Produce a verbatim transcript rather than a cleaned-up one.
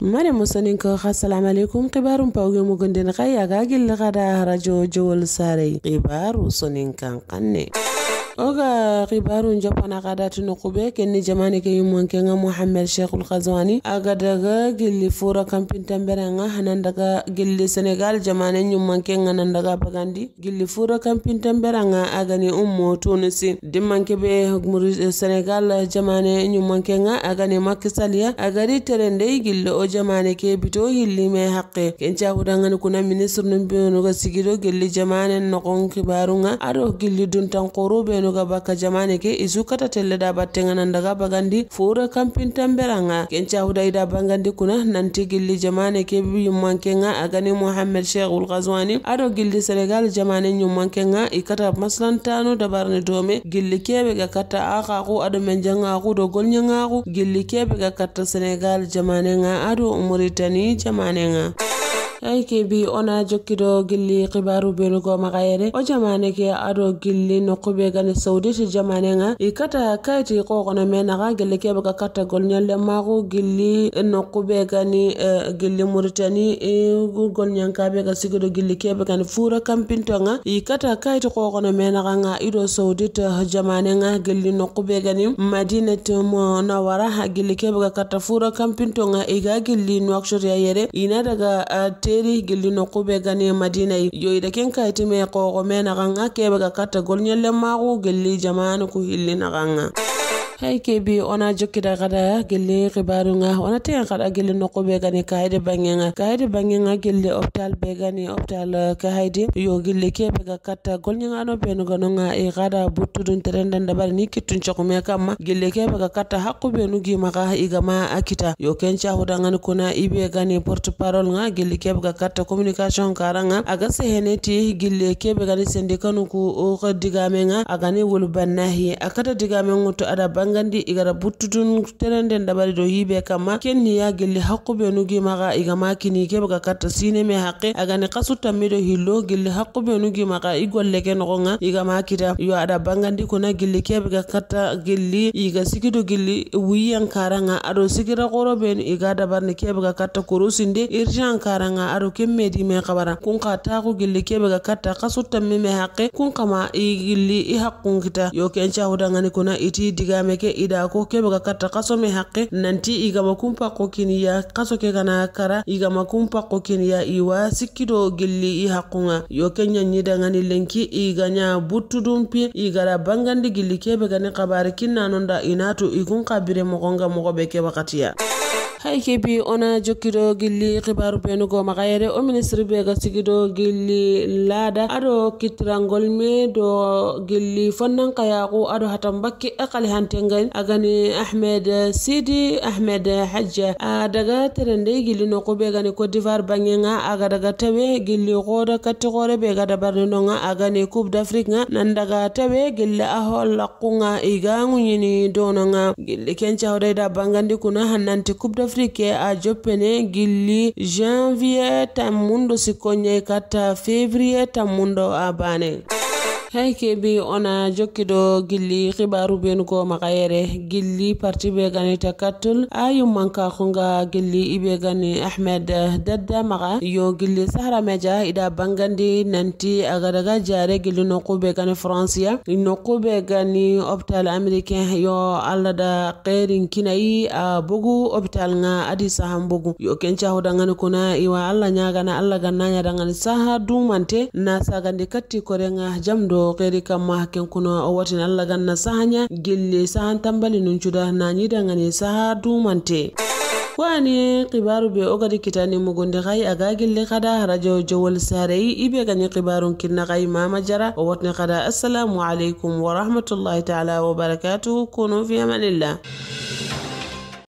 Mare mo soninko, assalamu alaikum. Kibarum pawge mo gonden kai aga gilli kada radio Jowol Sarey. Kibaru soninkan kanne. Oga kibaru jopana kada tuno kube kenni jamane ke yumman kenga Mohamed Cheikhul Ghazwani aga daga gilli fura kampin tambera nga hanan daga gilli Senegal jamane yumman kenga nan daga bagandi. Gilli fura kampin tambera nga agani ummo Tunisi. Dimmanke be muri Senegal jamane yumman kenga agani Macky Sall ya agari terendei gilli o jamane ke bito hilli me hakke. Kenca hudangani kuna ministre nun benu ga sigido gilli jamane nokon kibaru nga ado gilli dun tankoro benu ga baka jamane ke isu kata telle da battenga nan daga bagandi fura kampin tambera nga. Kenca huda ida bangandi kuna nanti gilli jamane ke yumman kenga agani Mohamed Cheikhul Ghazwani ado gilli Senegal jamane yumman kenga ikata maslantanu dabarni dome gilli kebe ga katta akaku ado menjangaku do golnyangaku gilli kebe ga katta Senegal jamane nga ado Mauritanie jamane nga. Ay kebi ona jokkido gilli kibaru benu go magayere o jamane ke ado gilli nokku be gani Saudite jamane nga ikata kayti ko kono menaga gilli kebe ga katta golnyalle maku gilli nokku be gani eh, gilli Mauritanie eh, golnyanka be ga sigido gilli kebe gani fura kampinto nga ikata kayti ko kono menaga nga ido Saudite jamane nga gilli nokku be gani Madinatu Munawwara ha gilli kebe ga katta fura kampinto nga iga gilli Nouakchott ya yere ina daga ah, teri gilli nokku be gani Madina yi. Yo ida ken kayti me ko ko menaga nga kebe ga katta golnyalle maku gilli jamane ku hilli naga nga. Hay kebi ona jokkida kada gilli kibaru nga ona ten kada gilli nokku be gani kayde bange nga kayde bange nga gilli hôpital be gani hôpital eh, kayde yo gilli kebe ga katta golnyaga no benu gano nga e kada buttudun terenden dabari ni kittun chokume kamma gilli kebe ga katta hakku benu gi maga igama akita yo kenca hudangani kuna ibe gani porte parole nga gilli kebe ga katta communication karanga aga seheneti gilli kebe gani sendikanu ku o digame nga agani wulu bannahi akata digame ngutu ada bangandi igara buttudun terenden dabari do hibe kamma kenni ya gilli hakku benu gi maga igama kini kebe ga katta sine me hakke agani kasu tammido hillo gilli hakku benu gi maga igolle ke nogonga igama kita yo ada bangandi kuna gilli kebe ga katta gilli iga sigido gilli wiyan karanga ado sigira goro benu iga dabarni kebe ga katta kurusinde irjan karanga ado kemmedi me kabara kun ka taku gilli kebe ga katta kasu tammi me hakke kun kama i gilli i hakkun kita yo kenca hudangani kuna iti digame ke ida ko kebe ga katta kaso me hakke nanti igama kumpa ko kiniya kaso ke gana kara igama kumpa ko kiniya iwa sikkido gilli i hakkunga yo kenya nyidangani lenki iganya buttudun pi igara bangandi gilli kebe gani kabari kinna nonda inatu igun kabire mogonga mogobe ke wakatiya. Hay kebi ona jokkido gilli kibaru benu go magayere o ministre be ga sigido gilli lada ado kitirangol me do gilli fonnan kayaku ado hatan bakki akali hantengan agani Ahmed Sidi Ahmed Hajja a daga terende gilli no ko be gani Côte d'Ivoire bangenga aga daga tawe gilli goda katti gore be ga dabarni nonga agani Coupe d'Afrique nga nan daga tawe gilli ahol kunga iga ngunyini dono nga gilli kenca hodai da bangandi kuna hannanti Coupe d'Afrique a joppene gilli janvier tammundo sikko nyai katta février tammundo a bane. Hay kebi ona jokkido gilli kibaru benu go magayere gilli parti be gani takattul a yummanka kunga gilli ibe gani Ahmed Dadda maga yo gilli Sahara Media ida bangandi nanti aga daga jare gilli no kube gani France ya no kube gani hôpital américain yo Allah da khairin kinai a bugu hôpital nga adi sahan bugu yo kenca hodangani kuna iwa Allah nyagana Allah ganna nya dangani saha dumante na sagandi katti korenga jamdo khairi kamma ken kuna o watin Allah ganna sahanya gilli sahan tambali nuncuda na nyidangani saha dumante. Kwani kibaru be ogadi kitani mugundi kai aga gilli kada radio Jowol Sarey ibe gani kibarun kinna kai mama jara o watni kada assalamu alaikum wa rahmatullahi ta'ala wa barakatuh kunu fi amanillah.